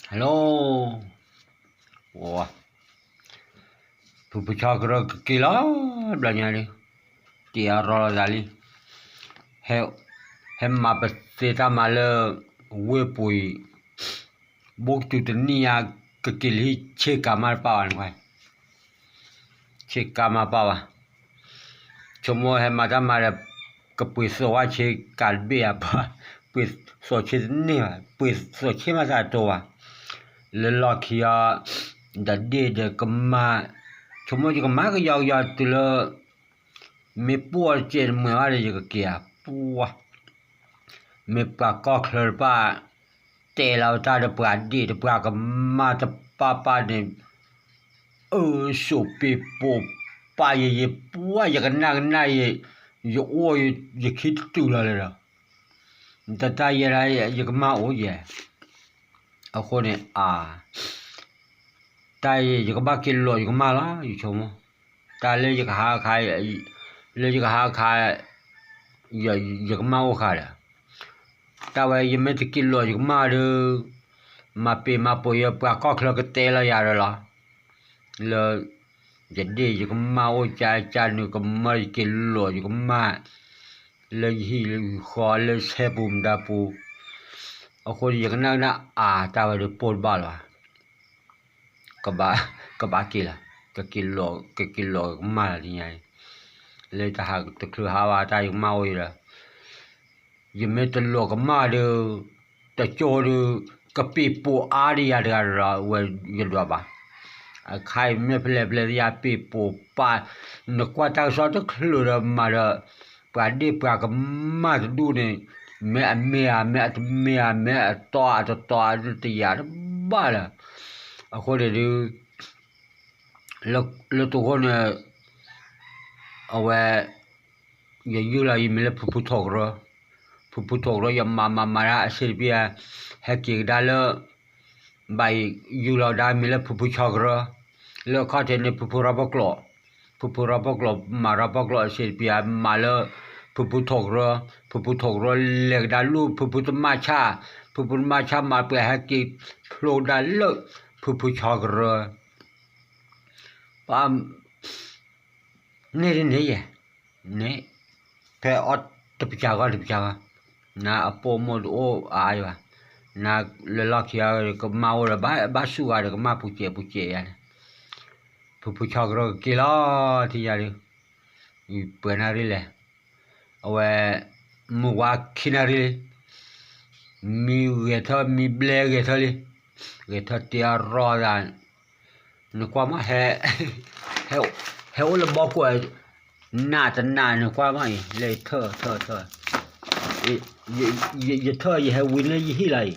Hello, ဖုဖုဆီကရၢကက့ၤလီၤ ဘျီညါလံ, တ့အရီလီၤသးလံ, ဟဲမၤပသ့တၢ်မၤလၢ ဝ့ၢ်ပူၤအံၤ, ဘိကတုၤတနံၣ်ညါ ကက့ၤလၢဟံၣ်ဆ့ကၤမးတပၣ်ဘၣ်န့ၣ်, ဆ့ကၤမးပၣ်ဘၣ်, ဆိကမိၣ်ဟဲမၤတၢ်မၤဒီး ကပှ့ၤသီဝဲဆ့ကၤတဘ့ၣ်ဧါ, ပှ့ၤသီဆ့တန့ၢ်ဘၣ်, ပှ့ၤသီဆ့မးသးတတိၤဘၣ်, လၢလီၢ်ခံအီၤ, ဒီးဒ့ၣ်ဒီးကမၢ်, ဆိကမိၣ်ယကမၤကယီကယီတုၤလၢ မ့ၢ်ပှီၢ်တစဲးတမှဲၤဘၣ်ဒီး ယကက့ၤဧါ, ပှၤ မ့ၢ်ပှၤကီၢ်ချၢတပၣ် တဲလီၤတၢ်ဒီးပှၤဒ့ၣ်ဒီးပှၤကမၢ်တပၣ်ပၣ်န့ၣ်, အၢ စိးပ့ၤပိာ်ပၢ်ယဲယဲ ပှၤ ယကနၣ်ကနၣ်ယဲ, ယအိၣ်ယခံတတုၤလီၤလၢဒီး, တၢ်တၢ်ယဲဒၣ် ယကမၢ်အိၣ်ယဲ, အဃိန့ၣ် အါ တၢ်အံၤ ယကဘၣ်က့ၤလိာ်ယကမၢ်လီၤ ယဆိကမိၣ်, တၢ်လၢယကဟးခါ, လၢယကဟးခါ, ယကမၢ်အိၣ်ဃာ်ဒီး, တၢ်ဝဲယမ့ၢ်တက့ၤလိာ်ယကမၢ်ဒီး, မၤပ့ၤမၤပိာ်ယဲ ပှၤကီၢ်ချၢကတဲလီၤယၤဒီးလီၤ, လၢ ယဒ့ၣ်ယကမၢ်အိၣ်ကၢကၢနုာ်ကမၢ် ယက့ၤလိာ်ယကမၢ်, လၢယဟံၣ်လၢယဃီလၢဆဲပူၤမတၤပူၤ, အဃိန့ၣ် ယကနၣ်ကနၣ်အါ တၢ်ဝဲဒီးပိၢ်တဘၣ်လီၤ, ကဘၣ်က့ၤလီၤ, ကက့ၤလိာ်ကမၢ်လီၤတညါ, လၢတဟးတချုးဟးဘၣ်တၢ်ယကမၢ်အိၣ်ဒီး, ယမ့ၢ်တလိာ်ကမၢ်ဒီး, တကၠိဒီး, ကပ့ၤပိာ်အါဒံးယၤတဂၤဒီး ဝဲယဒွးဘၣ်, အခါအံၤမ့ၢ်ဖဲလဲၣ်ဖဲလဲၣ် ယပ့ၤပိာ်ပၢ်, နကွၢ်တၢ်ကစီၣ်တချုးဒီးမၤဒီး, ပှၤဒ့ၣ်ပှၤကမၢ်တဒူၣ်န့ၣ်, မ့ၢ်အမ့ၢ်ဧါ မ့ၢ်အတမ့ၢ်ဧါ မ့ၢ်အတီအတတီ တယာ်တဘၣ်လၢၤ, အဃိန့ၣ်ဒုး လၢတဃိန့ၣ်, အဝဲ, ယယူၢ်လီၤယမံၤလၢဖုဖုထိးကရၢ, ဖုဖုထိးကရၢ ယမၤမၤမၤဒၣ်အဆ့တပျံၤ, ဟဲက့ၤကဒါလၢ, ဘၣ်ယယူၢ်လီၤကဒါမံၤလၢဖုဖုဆီကရၢ, လၢအခီၣ်ထံးန့ၣ် ဖုဖုရီပကျိး, ဖုဖုရီပကျိး မၤရီပကျိးအဆ့တပျံၤ မၤလၢ, ဖုဖုထိးကရၢ, ဖုဖုထိးကရၢ လဲၤကဒါလူၢ် ဖုဖုတမၣ်ဆၣ်, ဖုဖုတမၣ်ဆၣ်မၤပှဲၤ ဟဲက့ၤဖျိကဒါလၢ, ဖုဖုဆီကရၢ ပှၤ, န့ၣ်ဒ်န့ၣ်ယဲ, န့ၣ်, ဖဲအီၣ်တပစၢဂီၢ်တပစၢဂီၢ်, နအပိာ်မိၢ်တအိၣ်အါအါဘၣ်, နလၢလီၢ်ခံအကမၢ်အိၣ်ဒီး ဘၣ်ဆူၣ်ဂၤဒီးကမၢ်ပူၤစဲးပူၤစဲးယါန့ၣ်, ဖုဖုဆီကရၢကက့ၤလီၤ ထံၣ်ညါဒီး, ပှဲၤနၣ်ရံၣ်လဲၣ်, အဝဲ, မုၢ်ဝါခံနၣ်ရံၣ်လံ မံဂဲၤထၢၣ် မံဘျဲဂဲၤထၢၣ်လံ, ဂဲၤထၢၣ်တ့အရီသး, နကွၢ်မး, ဟဲအိၣ်လၢဘီကွဲး, နးတနး နကွၢ်မးအံၤ လၢထၢၣ်ထၢၣ်ထၢၣ်, ယထၢၣ်ယဟဲဝံၤန့ၣ်လၢယဟံၣ်လီၤအံၤ,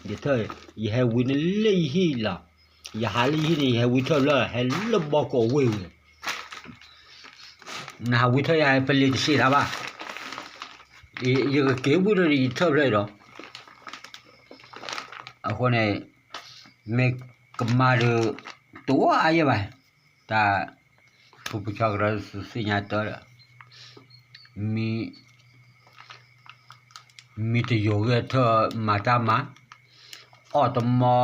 ယထၢၣ်, ယဟဲဝံၤန့ၣ်လၢယဟံၣ်လီၤ, ယဟးလၢယဟံၣ်န့ၣ် ယဟဲဝံၤထၢၣ်ဘျီ ဟဲလၢဘီကွဲးဝ့ၢ်ဝဲ နဟးဝံထၢၣ်ယၤ ပလ့ၤတစံးတၢ်ဘၣ်, ယကက့ၤဝံထၢၣ်ဒီးယထၢၣ်ဖျၢၣ်ဒီး, အဃိန့ၣ်, မ့ၢ်ကမၢ်ဒီး, တအိၣ်အါယဲၢ်ဘၣ်, တၢ်, ဖုဖုဆီကရၢသ့ၣ်ညါတၢ်ဒီး, မံ မံတယိာ်ဂဲၤထၢၣ်မၤတၢ်မၤ, အီၣ်တမီ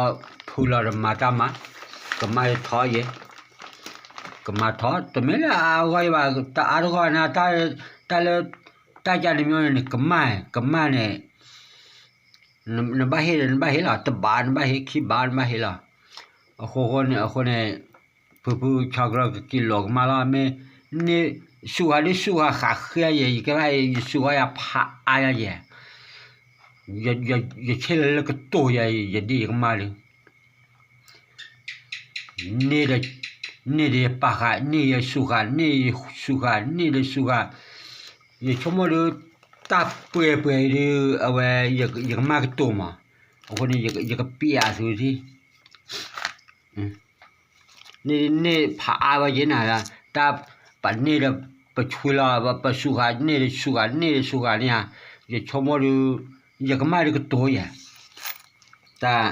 ဖုလီၤဒီးမၤတၢ်မၤ, ကမၢ်ထီယဲၢ်, ကမၢ်ထီ တမ့ၢ်လၢအါအါဂီၢ်ယဲၢ်ဘၣ်, တအါတဂီၢ်နၤ, တၢ်လၢ, တၢ်ကန့ၣ်မ့ၢ်န့ၣ် ကမၢ်, ကမၢ်န့ၣ်, နဘၣ်ဟ့ၣ်ဒီးနဘၣ်ဟ့ၣ်လီၤ, တဘးနဘၣ်ဟ့ၣ်, ခံဘးနဘၣ်ဟ့ၣ်လီၤ, အဃိဃိန့ၣ် အဃိန့ၣ်, ဖုဖုဆီကရၢကက့ၤလိာ်ကမၢ်လီၤ, မ့ၢ်, န့ၣ်, စူးဃာ်ဒ်စူးဃာ်ဃးဃဲယဲၢ်, ယကဲဘၣ်အံၤ ယစူးဃာ်ယၤဖးအါယဲၢ်, ယဆ့ၣ်လၢလၢကတိၤယၤအံၤ ယဒ်ယကမၢ်လံ န့ၣ်ဒီး, န့ၣ်ဒီးယပာ်ဃာ်, န့ၣ်ယစူးဃာ်, န့ၣ်ယစူးဃာ်, န့ၣ်ဒီးစူးဃာ်, ယဆိကမိၣ်ဒီး, တၢ်ပှဲၤပှဲၤအံၤဒီး အဝဲ, ယကမၢ်ကတိၤမး, အဃိန့ၣ် ယကပျးသုထံၣ် န့ၣ်န့ၣ်ဖးအါဝဲယဲၢ်နၤ, တၢ်ပာ်န့ၢ်ဒီးပဆွံလီၤ, ပစူးဃာ်န့ၣ်ဒီးစူးဃာ်, န့ၣ်ဒီးစူးဃာ်န့ၣ်ဧါ, ယဆိကမိၣ်ဒီး, ယကမၢ်ဒီးကတိၤယၤ, တၢ်,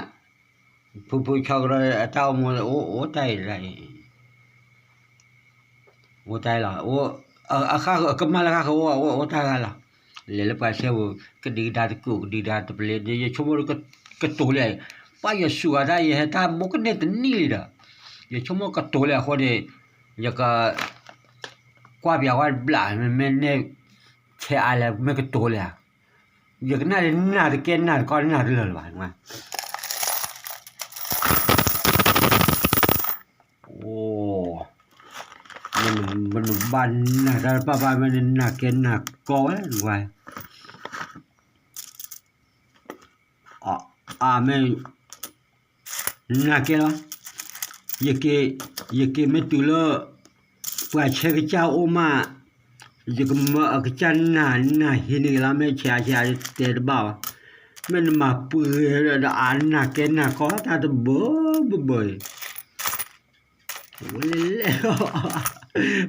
ဖုဖုဆီကရၢအတၢ်အိၣ်မူအိၣ်တၢ်အံၤတဂၤအံၤ, အိၣ်တၢ်လီၤ, အကမၢ်လၢဃၣ်ဃၢၤအိၣ်အိၣ်တၢ်ဂၤလီၤ, လဲၤလၢပှၤဆဲပူၤ ကဒံကဒါတကူာ် ကဒံကဒါတပျ့ၤ ယဆိကမိၣ်ဒီး, ကတိၤလံ, ပ ပှၤယစူးဂၤတၢ် ယဟဲတၢ်ဘိကန့ၢ်တနံၣ်လံဒီး, ယဆိကမိၣ်ကတိၤလဲၣ်အဃိန့ၣ်, ယက ကွၢ်ပျးဝဲတဘျး မ့ၢ်န့ၣ် ဆဲးအါလဲၣ် မ့ၢ်ကတိၤလဲၣ်ဧါ, ယကနၣ်ဒ်နၢ်တကဲနၢ်တကီနၢ်တလၢာ်လၢၤဘၣ်. အိ, မ့ၢ်နဘၣ်နၢ်တၢ်တပာ်ဘၣ် မ့ၢ်နနၢ်ကဲနၢ်ကီဝဲနကွၢ်, အမ့ၢ် နၢ်ကဲလီၤ, ယက့ၤမ့ၢ်တုၤလၢ ပှၤဆဲးကစၢ်အိၣ်မး, ယကမၢအကစၢ်နၢ် နၢ်ဟံးန့ၢ်က့ၤလီၤ မ့ၢ်ဆဲးအါဆဲးအါတဲတဘၣ်ဘၣ်, မ့ၢ်နမၤပှဲၤဒီးအနၢ်ကဲနၢ်ကီတၢ်တဘၢဘၢဘၢအံၤ ဝဲလဲၣ်လဲၣ်လီၤ,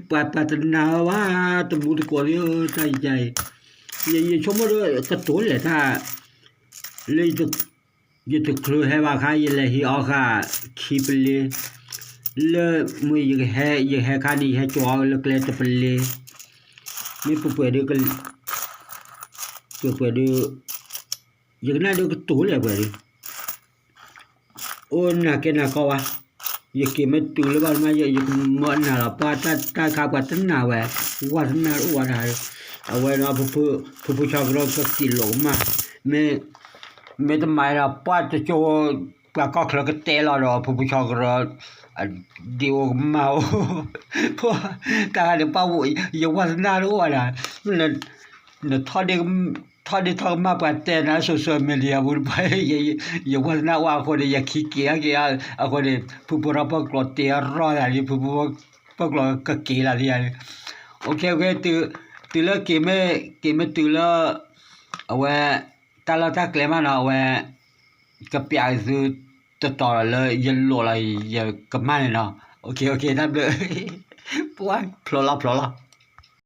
ပှၤပှၤတနာ်ဝဲဘၣ်, တမူတကိးသ့ၣ်ဧၢ တၢ်ယၤအံၤ, ယဆိကမိၣ်ဒီးကတိၤလဲၣ်တၢ်, လၢ ယတချုးဟဲဘၣ်ခါ ယလဲၤဟံးအီၣ်ဃာ်ခံပလ့, လၢမ့ၢ်ယကဟဲ ယဟဲခါန့ၣ် ယဟဲကၠီအီၤလၢကျဲတပလ့, မ့ၢ်ပှဲၤပှဲၤဒီး ပှဲၤပှဲၤဒီး ယကနၣ်ဒီးကတိၤလဲၣ်ပှဲၤဒီး အိၣ်နၢ်ကဲနၢ်ကီဝဲ, ယက့ၤမ့ၢ်တုၤလၢဘၣ်မး ယကမၢနၢ်လီၤ ပှၤတၢ်ခါပှၤတနာ်ဝဲ, ဝဲတနာ်အိၣ်ဝဲဒၣ်, အဝဲဒီး ဖုဖုဆီကရၢကက့ၤလိာ်ကမၣ်, မ့ၢ် မ့ၢ်တမၤဒီး ပှၤတကၠိ ပှၤကီၢ်ချၢကတဲလီၤဒီး ဖုဖုဆီကရၢ ဒ်အိၣ်ကမၣ်အိၣ်, တၢ်ဂၤန့ၣ် ပှၤ ယဝဲတနာ်တအိၣ်ဝဲဒၣ်, နထီၣ်ဒ့ ထီၣ်ဒ့ထီၣ်ကမၣ်ပှၤတဲနၤ social media ပူၤတပှၤ, ယဝဲတနာ်အိၣ်အဃိန့ၣ် ယခံက့ၤအက့ၤအဃိန့ၣ် ဖုဖုထီၣ်ပၢၢ်ကျိၤတ့အရီၢ်သးလံ ဖုဖုပၢၢ်ကျိၤကက့ၤလီၤလံယၤန့ၣ်, အိၣ်ခ့ အိၣ်ခ့ တုၤလၢက့ၤမ့ၢ် က့ၤမ့ၢ်တုၤလၢ အဝဲ တၢ်လီၢ်တၢ်ကျဲမးနီၤ အဝဲ ကပျးသုတတီၤလီၤလၢယလိာ်လီၤ ယကမၣ်န့ၣ်နီၤ, အိၣ်ခ့ အိၣ်ခ့ တၢ်ဘျုး, ပှၤဖျိလီၤဖျိလီၤ